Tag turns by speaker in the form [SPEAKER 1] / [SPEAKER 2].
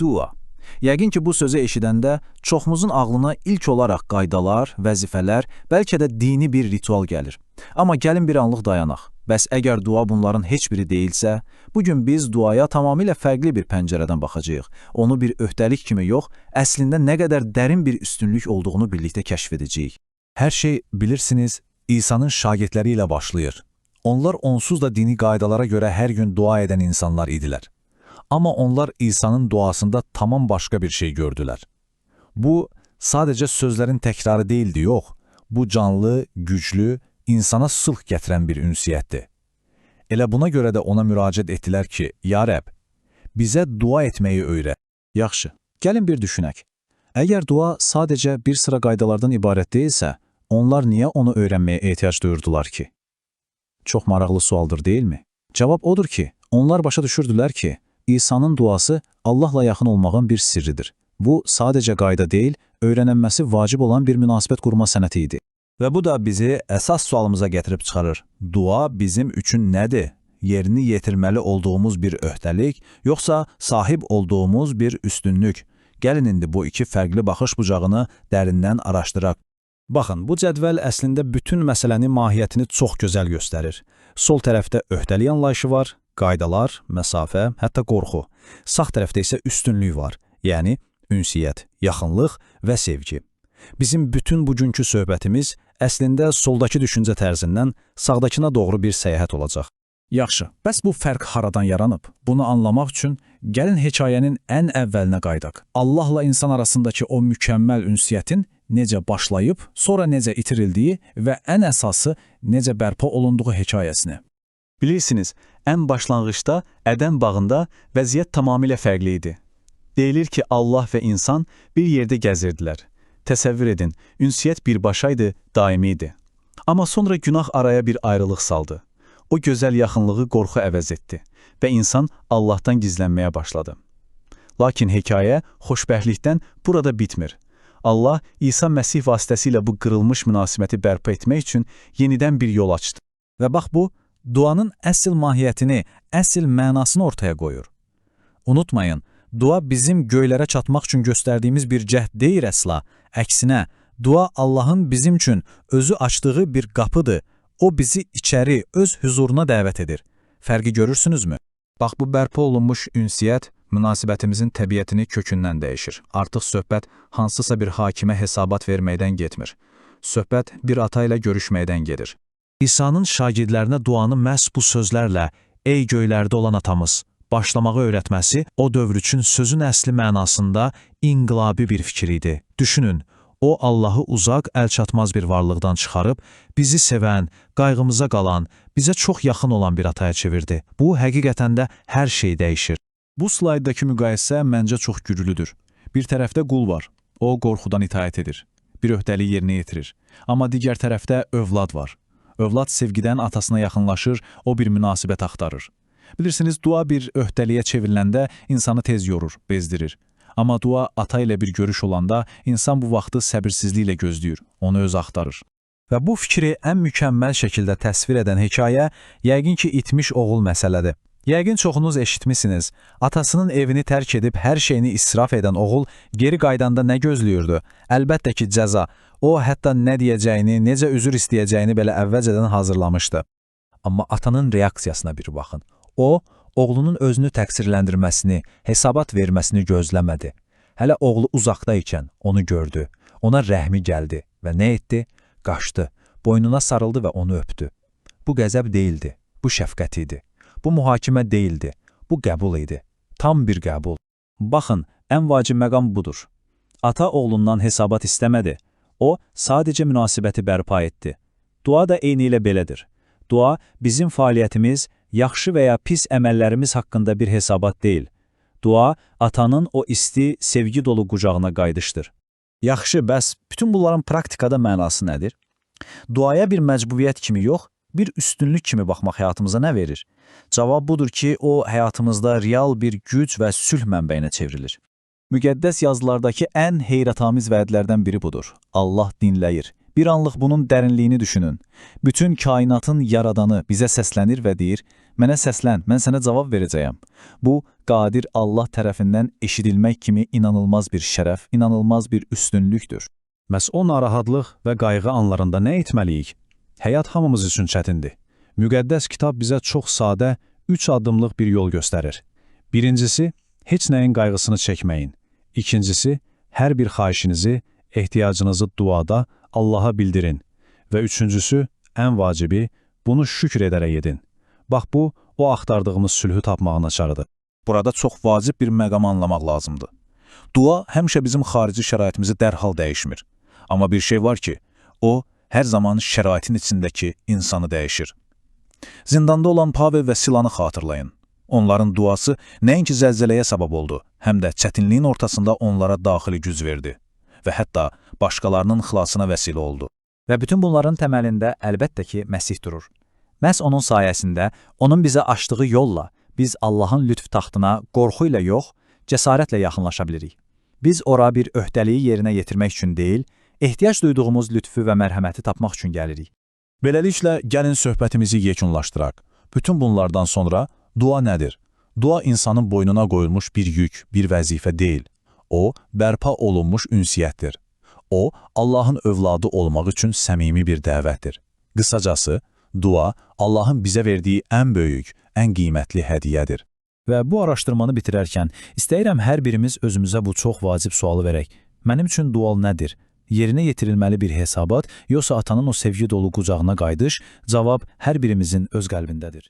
[SPEAKER 1] Dua. Yəqin ki, bu sözü eşidəndə çoxumuzun ağlına ilk olaraq qaydalar, vəzifələr, bəlkə də dini bir ritual gəlir. Amma gəlin bir anlıq dayanaq. Bəs əgər dua bunların heç biri deyilsə, bugün biz duaya tamamilə fərqli bir pəncərədən baxacağıq. Onu bir öhdəlik kimi yox, əslində nə qədər dərin bir üstünlük olduğunu birlikdə kəşf edəcəyik.
[SPEAKER 2] Hər şey, bilirsiniz, İsa'nın şagirdləri ilə başlayır. Onlar onsuz da dini qaydalara görə hər gün dua edən insanlar idilər. Amma onlar İsa'nın duasında tamam başqa bir şey gördülər. Bu, sadəcə sözlərin təkrarı deyildi, yox. Bu canlı, güclü, insana sülh gətirən bir ünsiyyətdir. Elə buna görə də ona müraciət etdilər ki, Ya Rəbb, bizə dua etməyi öyrət.
[SPEAKER 1] Yaxşı, gəlin bir düşünək. Əgər dua sadəcə bir sıra qaydalardan ibarət deyilsə, onlar niyə onu öyrənməyə ehtiyac duyurdular ki? Çox maraqlı sualdır, deyilmi? Cavab odur ki, onlar başa düşürdülər ki, İsa'nın duası Allahla yaxın olmağın bir sirridir. Bu, sadəcə qayda deyil, öyrənilməsi vacib olan bir münasibət qurma sənəti idi.
[SPEAKER 2] Və bu da bizi əsas sualımıza gətirib çıxarır. Dua bizim üçün nədir? Yerini yetirməli olduğumuz bir öhdəlik, yoxsa sahib olduğumuz bir üstünlük? Gəlin indi bu iki fərqli baxış bucağını dərindən araşdıraq.
[SPEAKER 1] Baxın, bu cədvəl əslində bütün məsələnin mahiyyətini çox gözəl göstərir. Sol tərəfdə öhdəlik anlayışı var, qaydalar, məsafə, hətta qorxu. Sağ tərəfdə isə üstünlük var, yəni ünsiyyət, yaxınlıq və sevgi. Bizim bütün bugünkü söhbətimiz əslində soldakı düşüncə tərzindən sağdakına doğru bir səyahət olacaq. Yaxşı, bəs bu fərq haradan yaranıb? Bunu anlamaq üçün gəlin hekayənin ən əvvəlinə qayıdaq. Allahla insan arasındakı o mükəmməl ünsiyyətin necə başlayıb, sonra necə itirildiyi və ən əsası necə bərpa olunduğu hekayəsini.
[SPEAKER 2] Bilirsiniz, ən başlanğıcda Ədən bağında vəziyyət tamamilə fərqli idi. Deyilir ki, Allah və insan bir yerdə gəzirdilər. Təsəvvür edin, ünsiyyət birbaşaydı, daimi idi. Amma sonra günah araya bir ayrılıq saldı. O gözəl yaxınlığı qorxu əvəz etdi və insan Allahdan gizlənməyə başladı. Lakin hekayə xoşbəxtlikdən burada bitmir. Allah İsa Məsih vasitəsilə bu qırılmış münasibəti bərpa etmək üçün yenidən bir yol açdı.
[SPEAKER 1] Və bax bu, duanın əsl mahiyyətini, əsl mənasını ortaya qoyur. Unutmayın, dua bizim göylərə çatmaq üçün göstərdiyimiz bir cəhd deyil əsla. Əksinə, dua Allahın bizim üçün özü açdığı bir qapıdır. O bizi içəri, öz hüzuruna dəvət edir. Fərqi görürsünüzmü?
[SPEAKER 2] Bax bu bərpa olunmuş ünsiyyət münasibətimizin təbiətini kökündən dəyişir. Artıq söhbət hansısa bir hakimə hesabat verməkdən getmir. Söhbət bir ata ilə görüşməkdən gedir.
[SPEAKER 1] İsa'nın şagirdlərinə duanı məhz bu sözlərlə "Ey göylərdə olan atamız" başlamağı öyrətməsi o dövr üçün sözün əsli mənasında inqilabi bir fikir idi. Düşünün, o Allahı uzaq, əlçatmaz bir varlıqdan çıxarıb bizi sevən, qayğımıza qalan, bizə çox yaxın olan bir ataya çevirdi. Bu həqiqətən də hər şeyi dəyişir.
[SPEAKER 2] Bu slayddakı müqayisə məncə çox güclüdür. Bir tərəfdə qul var. O qorxudan itaət edir. Bir öhdəliyi yerinə yetirir. Amma digər tərəfdə övlad var. Övlad sevgidən atasına yaxınlaşır, o bir münasibət axtarır. Bilirsiniz, dua bir öhdəliyə çevriləndə insanı tez yorur, bezdirir. Amma dua ata ilə bir görüş olanda insan bu vaxtı səbirsizliklə gözləyir, onu özü axtarır.
[SPEAKER 1] Və bu fikri ən mükəmməl şəkildə təsvir edən hekayə yəqin ki, itmiş oğul məsələdir. Yəqin çoxunuz eşitmisiniz. Atasının evini tərk edib hər şeyini israf edən oğul geri qaydanda nə gözləyirdi? Əlbəttə ki, cəza. O, hətta nə deyəcəyini, necə üzr istəyəcəyini belə əvvəlcədən hazırlamışdı.
[SPEAKER 3] Amma atanın reaksiyasına bir baxın. O, oğlunun özünü təqsirləndirməsini, hesabat verməsini gözləmədi. Hələ oğlu uzaqda ikən onu gördü. Ona rəhmi gəldi və nə etdi? Qaçdı, boynuna sarıldı və onu öpdü. Bu qəzəb deyildi, bu şəfqət idi. Bu mühakimə deyildi, bu qəbul idi. Tam bir qəbul.
[SPEAKER 1] Baxın, ən vacib məqam budur. Ata oğlundan hesabat istəmədi. O, sadəcə münasibəti bərpa etdi. Dua da eynilə belədir. Dua, bizim fəaliyyətimiz, yaxşı və ya pis əməllərimiz haqqında bir hesabat deyil. Dua, atanın o isti, sevgi dolu qucağına qayıdışdır.
[SPEAKER 2] Yaxşı, bəs bütün bunların praktikada mənası nədir? Duaya bir məcburiyyət kimi yox, bir üstünlük kimi baxmaq həyatımıza nə verir? Cavab budur ki, o həyatımızda real bir güc və sülh mənbəyinə çevrilir. Müqəddəs yazılardakı ən heyrətamiz vədlərdən biri budur. Allah dinləyir. Bir anlıq bunun dərinliyini düşünün. Bütün kainatın yaradanı bizə səslənir və deyir, Mənə səslən, mən sənə cavab verəcəyəm. Bu, qadir Allah tərəfindən eşidilmək kimi inanılmaz bir şərəf, inanılmaz bir üstünlükdür.
[SPEAKER 1] Məs o narahatlıq və qayğı anlarında nə etməliyik? Həyat hamımız üçün çətindir. Müqəddəs kitab bizə çox sadə, 3 addımlıq bir yol göstərir. Birincisi, heç nəyin qayğısını çəkməyin. İkincisi, hər bir xahişinizi, ehtiyacınızı duada Allaha bildirin. Və üçüncüsü, ən vacibi, bunu şükr edərək edin. Bax bu, o axtardığımız sülhü tapmağın açarıdır.
[SPEAKER 4] Burada çox vacib bir məqamı anlamaq lazımdır. Dua həmişə bizim xarici şəraitimizi dərhal dəyişmir. Amma bir şey var ki, o hər zaman şəraitin içindəki insanı dəyişir. Zindanda olan Pavel və Silanı xatırlayın. Onların duası nəinki zəlzələyə səbəb oldu, həm də çətinliyin ortasında onlara daxili güc verdi və hətta başqalarının xilasına vəsilə oldu.
[SPEAKER 5] Və bütün bunların təməlində əlbəttə ki, Məsih durur. Məhz onun sayəsində, onun bizə açdığı yolla biz Allahın lütf taxtına qorxu ilə yox, cəsarətlə yaxınlaşa bilirik. Biz ora bir öhdəliyi yerinə yetirmək üçün deyil, ehtiyac duyduğumuz lütfü və mərhəməti tapmaq üçün gəlirik.
[SPEAKER 4] Beləliklə, gəlin söhbətimizi yekunlaşdıraq. Bütün bunlardan sonra dua nədir? Dua insanın boynuna qoyulmuş bir yük, bir vəzifə deyil. O, bərpa olunmuş ünsiyyətdir. O, Allahın övladı olmaq üçün səmimi bir dəvətdir. Qısacası, dua Allahın bizə verdiyi ən böyük, ən qiymətli hədiyyədir.
[SPEAKER 1] Və bu araşdırmanı bitirərkən istəyirəm hər birimiz özümüzə bu çox vacib sualı verək. Mənim üçün dual nədir? Yerinə yetirilməli bir hesabat, yoxsa atanın o sevgi dolu qucağına qayıdış? Cavab hər birimizin öz qəlbindədir.